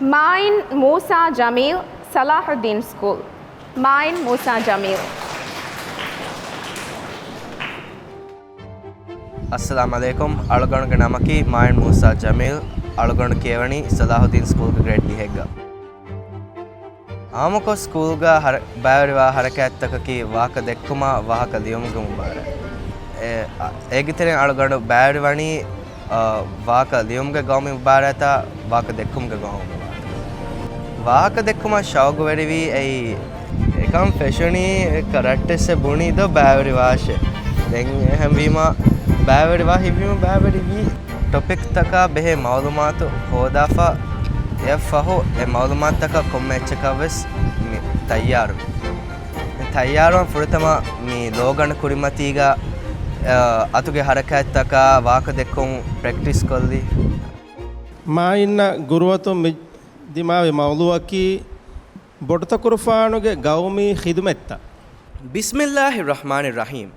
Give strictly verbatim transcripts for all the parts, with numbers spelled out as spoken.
މާއިން މޫސާ ޖަމީލް، ޞަލާޙުއްދީން ސްކޫލް. މާއިން މޫސާ ޖަމީލް. އައްސަލާމު ޢަލައިކުމް. އަޅުގަނޑުގެ ނަމަކީ މާއިން މޫސާ ޖަމީލް. އަޅުގަނޑު ކިޔަވަނީ ޞަލާޙުއްދީން ސްކޫލްގެ ގްރޭޑް ދިހެއްގަ. އާއްމުކޮށް ސްކޫލްގަ ހަރ-، ބައިވެރިވާ ހަރަކާތްތަކަކީ ވާހަކަ ދެއްކުމާ ވާހަކަ ލިޔުމުގެ މުބާރާތް. އެ، އަ، އޭގެ ތެރެއިން އަޅުގަނޑު ބައިވެރިވަނީ، އަ، ވާހަކަ ލިޔުމުގެ ގައުމީ މުބާރާތާ ވާހަކަ ދެއްކުމުގެ ގައުމީ މުބާރާތާ. ވާހަކަ ދެއްކުމަށް ޝައުގުވެރިވީ އެއީ، އެކަން ފެށުނީ ކަރައްޓެއްސެއް ބުނީ ދޯ ބައިވެރިވާށޭ. ދެން އެހެންވީމަ ބައިވެރިވާ ހިތްވީމަ ބައިވެރިވީ. ޓޮޕިކްތަކާ ބެހޭ މައުލޫމާތު ހޯދާފަ އެއަށްފަހު އެ މައުލޫމާތުތަކަށް ކޮންމެ އެއްޗަކަށްވެސް މި ތައްޔާރުވި. ތައްޔާރުވާން ފުރަތަމަ މި ލޯގަނޑު ކުރިމަތީގަ، އަ، އަތުގެ ހަރަކާތްތަކާ ވާހަކަ ދެއްކުން ޕްރެކްޓިސް ކޮށްލި. މާއިންނަށް ގުރުއަތުން މި ދިމާވި މައުޟޫޢަކީ ބޮޑުތަކުރުފާނުގެ ގައުމީ ޚިދުމަތްތައް. ބިސްމިއްލާހި ރަޙްމާނި ރަޙީމް.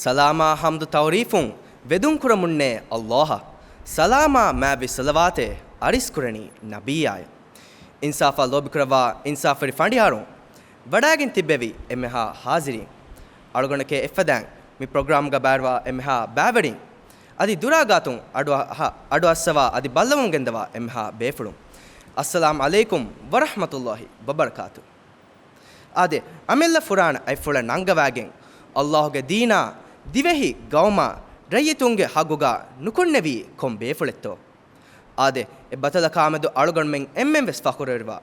ސަލާމާ ޙަމްދު ތަޢުރީފުން ވެދުންކުރަމުންނޭ ﷲ އަށް. ސަލާމާ މާތްވި ޞަލަވާތެއް އަރިސްކުރަނީ ނަބިއްޔާއަށް. އިންސާފަށް ލޯބިކުރައްވާ އިންސާފުވެރި ފަނޑިޔާރުން ވަޑައިގެން ތިއްބެވި އެންމެހާ ޙާޟިރީން. އަޅުގަނޑެކޭ އެއްފަދައިން މި ޕްރޮގްރާމްގަ ބައިވެރިވާ އެންމެހާ ބައިވެރިން. އަދި ދުރާ ގާތުން އަޑުއަހާ، އަޑުއައްސަވާ އަދި ބައްލަވަމުން ގެންދަވާ އެންމެހާ ބޭފުޅުން. އައްސަލާމު ޢަލައިކުމް ވަރަޙްމަތުﷲި ވަބަރަކާތު. އާދެ، އަމިއްލަ ފުރާނަ އަތްފުޅަށް ނަންގަވާގެން، ﷲގެ ދީނާ، ދިވެހި ގައުމާ، ރައްޔިތުންގެ ހައްގުގަ ނުކުންނެވީ ކޮން ބޭފުޅެއްތޯ؟ އާދެ، އެ ބަތަލަކާމެދު އަޅުގަނޑުމެން އެންމެންވެސް ފަޚުރުވެރިވާ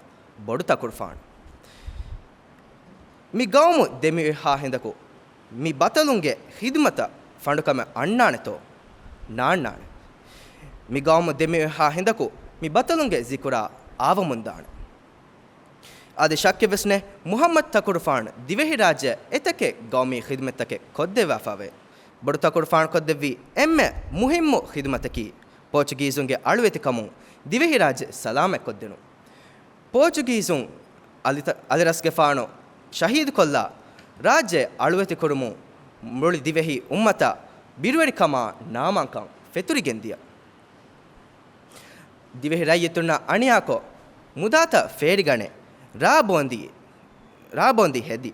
ބޮޑު ތަކުރުފާނު. މި ގައުމު ދެމިއޮތްހާ ހިނދަކު މި ބަތަލުންގެ ޚިދުމަތަށް ފަނޑުކަމެއް އަންނާނެތޯ؟ ނާންނާނެ. މި ގައުމު ދެމިއޮތްހާ ހިނދަކު މި ބަތަލުންގެ ޒިކުރާ އާވަމުންދާނެ. އަދި ޝައްކެއްވެސް ނެތް، މުޙައްމަދު ތަކުރުފާނު ދިވެހިރާއްޖެއަށް އެތަކެއް ގައުމީ ޚިދުމަތްތަކެއް ކޮށްދެއްވާފައިވޭ. ބޮޑު ތަކުރުފާނު ކޮށްދެއްވި އެންމެ މުހިއްމު ޚިދުމަތަކީ، ޕޯޗުގީޒުންގެ އަޅުވެތިކަމުން ދިވެހިރާއްޖެ ސަލާމަތްކޮށްދިނުން. ޕޯޗުގީޒުން އަލިތަ-، އަލިރަސްގެފާނު ޝަހީދުކޮށްލާ، ރާއްޖެ އަޅުވެތިކުރުމުން މުޅި ދިވެހި އުއްމަތަށް ބިރުވެރިކަމާ ނާމާންކަން ފެތުރިގެންދިޔަ. ދިވެހި ރައްޔިތުންނަށް އަނިޔާކޮށް، މުދާތައް ފޭރިގަނެ، ރާ ބޯނދި، ރާ ބޯނދި ހެދި.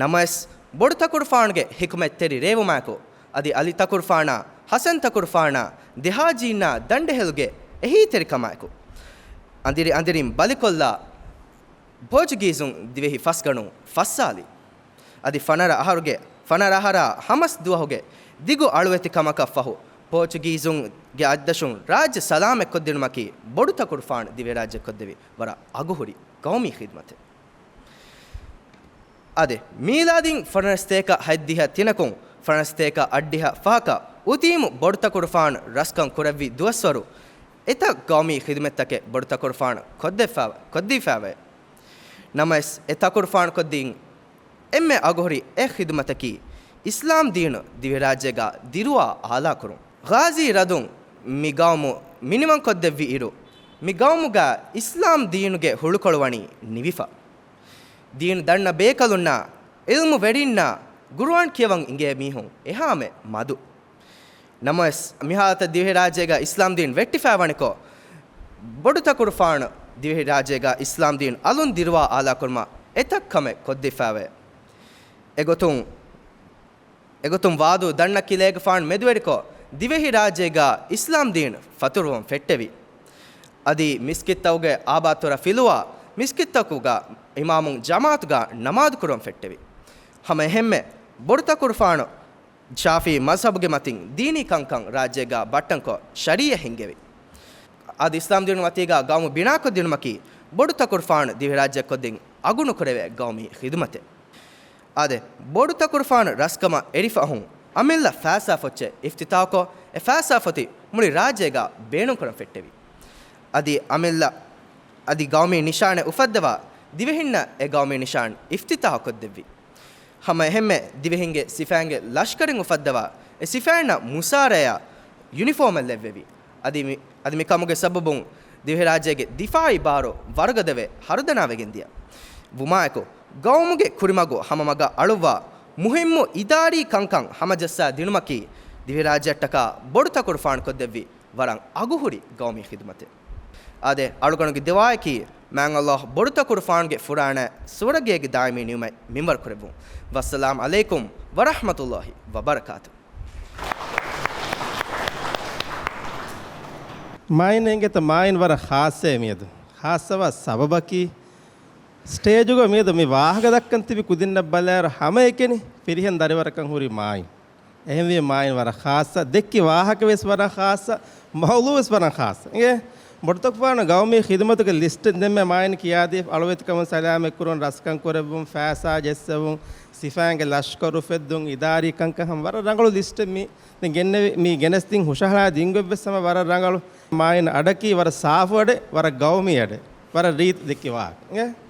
ނަމަވެސް، ބޮޑު ތަކުރުފާނުގެ ޙިކުމަތްތެރި ރޭވުމާއެކު، އަދި އަލި ތަކުރުފާނާ، ޙަސަން ތަކުރުފާނާ، ދެހާޖީންނާ ދަނޑެހެލުގެ އެހީތެރިކަމާއެކު، އަނދިރި އަނދިރިން ބަލިކޮށްލާ، ޕޯޗުގީޒުން ދިވެހި ފަސްގަނޑުން ފައްސާލި. އަދި ފަނަރަ އަހަރުގެ، ފަނަރަ އަހަރާ ހަމަސް ދުވަހުގެ ދިގު އަޅުވެތިކަމަކަށްފަހު، ޕޯޗުގީޒުންގެ އަތްދަށުން ރާއްޖެ ސަލާމަތްކޮށްދިނުމަކީ ބޮޑު ތަކުރުފާނު ދިވެހިރާއްޖެ ކޮށްދެވި ވަރަށް އަގުހުރި ގައުމީ ޚިދުމަތެއް. އާދެ، މީލާދީން ފަނަރަސްތޭކަ ހަތްދިހަ ތިނަކުން ފަނަރަސްތޭކަ އަށްޑިހަ ފަހަކަށް އުދީމު ބޮޑުތަކުރުފާނު ރަސްކަން ކުރެއްވި ދުވަސްވަރު، އެތައް ގައުމީ ޚިދުމަތްތަކެއް ބޮޑުތަކުރުފާނު ކޮށްދެއްފާ-، ކޮށްދީފާވޭ. ނަމަވެސް، އެ ތަކުރުފާނުކޮށްދިން އެންމެ އަގުހުރި އެއް ޚިދުމަތަކީ، އިސްލާމް ދީނު ދިވެހިރާއްޖޭގަ ދިރުވާ އާލާކުރުން. ޣާޒީ ރަދުން މި ގައުމު މިނިވަންކޮށްދެއްވި އިރު، މި ގައުމުގަ އިސްލާމް ދީނުގެ ހުޅުކޮޅު ވަނީ ނިވިފަ. ދީން ދަންނަ ބޭކަލުންނާ، ޢިލްމު ވެރިންނާ، ޤުރުއާން ކިޔަވަން އިނގޭ މީހުން އެހާމެ މަދު. ނަމަވެސް، މިހާލަތަށް ދިވެހިރާއްޖޭގަ އިސްލާމްދީން ވެއްޓިފައިވަނިކޮށް، ބޮޑުތަކުރުފާނު ދިވެހިރާއްޖޭގަ އިސްލާމްދީން އަލުން ދިރުވާ އާލާކުރުމަށް އެތައް ކަމެއް ކޮށްދީފައިވޭ. އެގޮތުން، އެގޮތުން ވާދޫ ދަންނަ ކިލޭގެފާނު މެދުވެރިކޮށް، ދިވެހިރާއްޖޭގަ އިސްލާމްދީން ފަތުރުވަން ފެއްޓެވި. އަދި މިސްކިތްތަކުގެ އާބާތުރަ ފިލުވާ، މިސްކިތްތަކުގަ އިމާމުން ޖަމާޢަތުގަ ނަމާދުކުރަން ފެއްޓެވި. ހަމަ އެހެންމެ، ބޮޑުތަކުރުފާނު ޝާފިޢީ މަޒްހަބުގެ މަތިން ދީނީ ކަންކަން ރާއްޖޭގަ ބައްޓަންކޮށް، ޝަރީޢަތް ހިންގެވި. އަދި އިސްލާމްދީނުގެ މަތީގަ ގައުމު ބިނާކޮށްދިނުމަކީ، ބޮޑުތަކުރުފާނު ދިވެހިރާއްޖެ ކޮށްދިން އަގުނުކުރެވޭ ގައުމީ ޚިދުމަތެއް. އާދެ، ބޮޑުތަކުރުފާނު ރަސްކަމަށް އެރިފަހުން، އަމިއްލަ ފައިސާފޮއްޗެއް އިފްތިތާޙުކޮށް، އެ ފައިސާފޮތި މުޅި ރާއްޖޭގަ ބޭނުންކުރަން ފެއްޓެވި. އަދި އަމިއްލަ އަދި ގައުމީ ނިޝާނެއް އުފައްދަވާ، ދިވެހިންނަށް އެ ގައުމީ ނިޝާން އިފްތިތާޙުކޮށްދެއްވި. ހަމަ އެހެންމެ، ދިވެހިންގެ ސިފައިންގެ ލަޝްކަރެއް އުފައްދަވާ، އެ ސިފައިންނަށް މުސާރަޔާ ޔުނިފޯމެއް ލެއްވެވި. އަދި މި، އަދި މިކަމުގެ ސަބަބުން ދިވެހިރާއްޖޭގެ ދިފާޢީ ބާރު ވަރުގަދަވެ ހަރުދަނާވެގެން ދިޔަ. ވުމާއެކު، ގައުމުގެ ކުރިމަގު ހަމަމަގަށް އަޅުއްވާ، މުހިއްމު އިދާރީ ކަންކަން ހަމަޖައްސާ ދިނުމަކީ، ދިވެހިރާއްޖެއަށްޓަކާ ބޮޑު ތަކުރުފާނުކޮށްދެއްވި ވަރަށް އަގުހުރި ގައުމީ ޚިދުމަތެއް. އާދެ، އަޅުގަނޑުގެ ދުޢާއަކީ މާތް ﷲ ބޮޑުތަކުރުފާނުގެ ފުރާނަ ސުވަރުގޭގެ ދާއިމީ ނިޢުމަތް މިންވަރު ކުރެއްވުން. ވައްސަލާމް ޢަލައިކުމް ވަރަޙްމަތުﷲ ވަބަރަކާތު. މާތް އިނގޭތަ؟ މާތް ވަރަށް ޚާއްޞައޭ މިއަދު. ޚާއްޞަވާ ސަބަބަކީ، ސްޓޭޖުގަ މިއަދު މި ވާހަކަ ދައްކަން ތިބި ކުދިންނަށް ބަލާއިރު ހަމައެކަނި ފިރިހެން ދަރިވަރަކަށް ހުރި މާތް. އެހެންވީމަ މާތް ވަރަށް ޚާއްޞަ، ދެއްކި ވާހަކަ ވެސް ވަރަށް ޚާއްޞަ، މައުޟޫޢު ވެސް ވަރަށް ޚާއްޞަ. އިނގޭ، ބޮޑުތަކުފާނު ގައުމީ ޚިދުމަތުގެ ލިސްޓެއް ދެންމެ މާތް ކިޔާދީ، އަޅުވެތިކަމުން ސަލާމަތްކުރުން، ރަސްކަން ކުރެއްވުން، ފައިސާ ޖެއްސެވުން، ސިފައިންގެ ލަޝްކަރު އުފެއްދުން، އިދާރީ ކަންކަން ހަމަ ވަރަށް ރަނގަޅު ލިސްޓެއް މި ދެން ގެންނެވި، މި ގެނެސްދިން ހުށަހަޅާ ދިން ގޮތް ވެސް ހަމަ ވަރަށް ރަނގަޅު. މާތް އަޑަކީ ވަރަށް ސާފު އަޑެއް، ވަރަށް ގައުމީ އަޑެއް، ވަރަށް ރީތި ދެއްކި ވާހަކަ. އިނގޭ؟